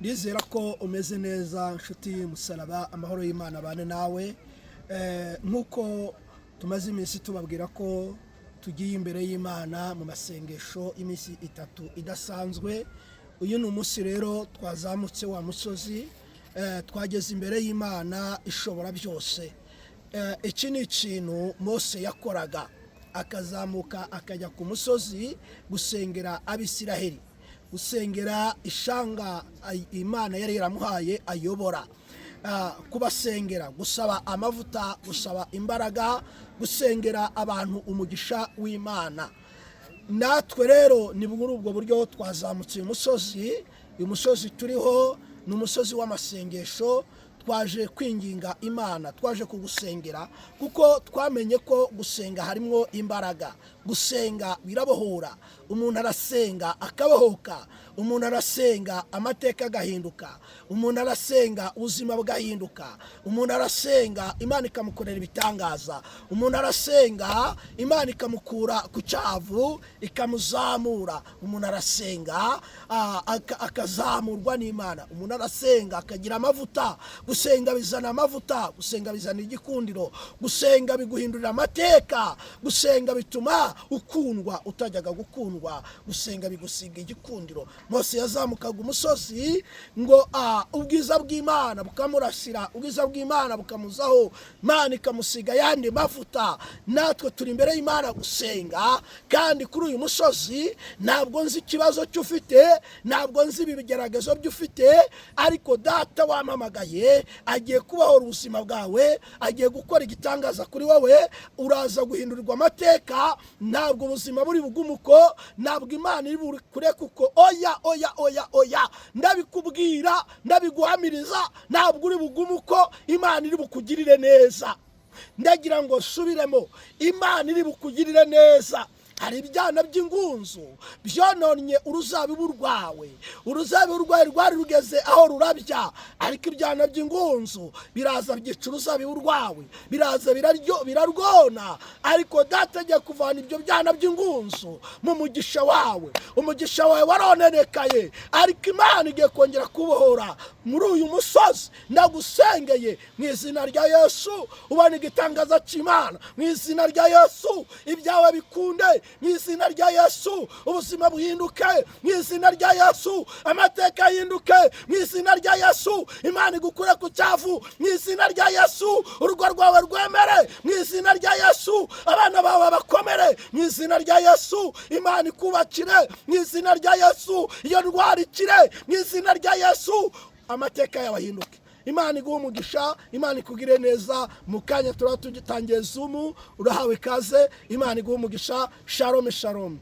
Ndizera ko umeze neza, nshuti y'umusaraba. Amahoro y'Imana abane nawe. Nk'uko tumaze iminsi tubabwira ko tugiye imbere y'Imana mu masengesho y'iminsi 3 idasanzwe, uyu ni umunsi rero twazamutse wa musozi, twageze imbere y'Imana ishobora byose. Iki ni ikintu Mose yakoraga, akazamuka akajya ku musozi gusengera Abisiraheli, gusengera ishanga Imana yari yaramuhaye ayobora, kubasengera, gusaba amavuta, gusaba imbaraga, gusengera abantu umugisha w'Imana. Natwe rero ni muri ubwo buryo twazamutse uyu musozi. Uyu musozi turiho ni umusozi w'amasengesho. Twaje kwinginga Imana, twaje kugusengera kuko twamenye ko gusenga harimo imbaraga. Gusenga birabohora. Umuntu arasenga akabohoka, umuntu arasenga amateka agahinduka, umuntu arasenga ubuzima bugahinduka, umuntu arasenga Imana ikamukorera ibitangaza, umuntu arasenga Imana ikamukura ku cyavu ikamuzamura, umuntu arasenga akazamurwa n'Imana, umuntu arasenga akagira amavuta. Gusenga bizana amavuta, gusenga bizana igikundiro, gusenga biguhindurira amateka, gusenga bituma ukundwa utajyaga gukundwa, gusenga bigusiga igikundiro. Mose yazamukaga umusozi ngo ubwiza bw'Imana bukamurasira, ubwiza bw'Imana bukamuzaho, Imana ikamusiga ayandi mavuta. Natwe turi imbere y'Imana gusenga, kandi kuri uyu musozi ntabwo nzi ikibazo cy'ufite, ntabwo nzi ibi bigeragezo by'ufite, ariko Data wampamagaye agiye kubohora ubuzima bwawe, agiye gukora igitangaza kuri wowe. Uraza guhindurirwa amateka. Ntabwo ubuzima buri bugumuko, ntabwo Imana iri bukure kuko oya, oya, oya, oya, ndabikubwira, ndabiguhamiriza, ntabwo uri bugumuko. Imana iri bukugirire neza. Ndagira ngo nsubiremo, Imana iri bukugirire neza. Hari ibyana by'ingunzu byononnye uruzabibu rwawe. Uruzabibu rwawe rwari rugeze aho rurabya, ariko ibyana by'ingunzu biraza byica uruzabibu rwawe, biraza birarwona. Ariko Data agiye kuvana ibyo byana by'ingunzu mu mugisha wawe. Umugisha wawe waronenekaye, ariko Imana igiye kongera kubohora. Muri uyu musozi ndagusengeye mu izina rya Yesu, ubona igitangaza cy'Imana mu izina rya Yesu. Ibyawe bikunde mu izina rya Yesu, ubuzima buhinduke mu izina rya Yesu, amateka ahinduke mu izina rya Yesu, Imana igukure ku cyavu mu izina rya Yesu, urugo rwawe rwemere mu izina rya Yesu, abana bawe bakomere mu izina rya Yesu, Imana ikubakire mu izina rya Yesu, iyo ndwara ikire mu izina rya Yesu, amateka yawe ahinduke. Imana iguhe umugisha, Imana ikugire neza. Mu kanya turaba tugitangiye Zoom, urahawe ikaze. Imana iguhe umugisha. Shalom, shalom.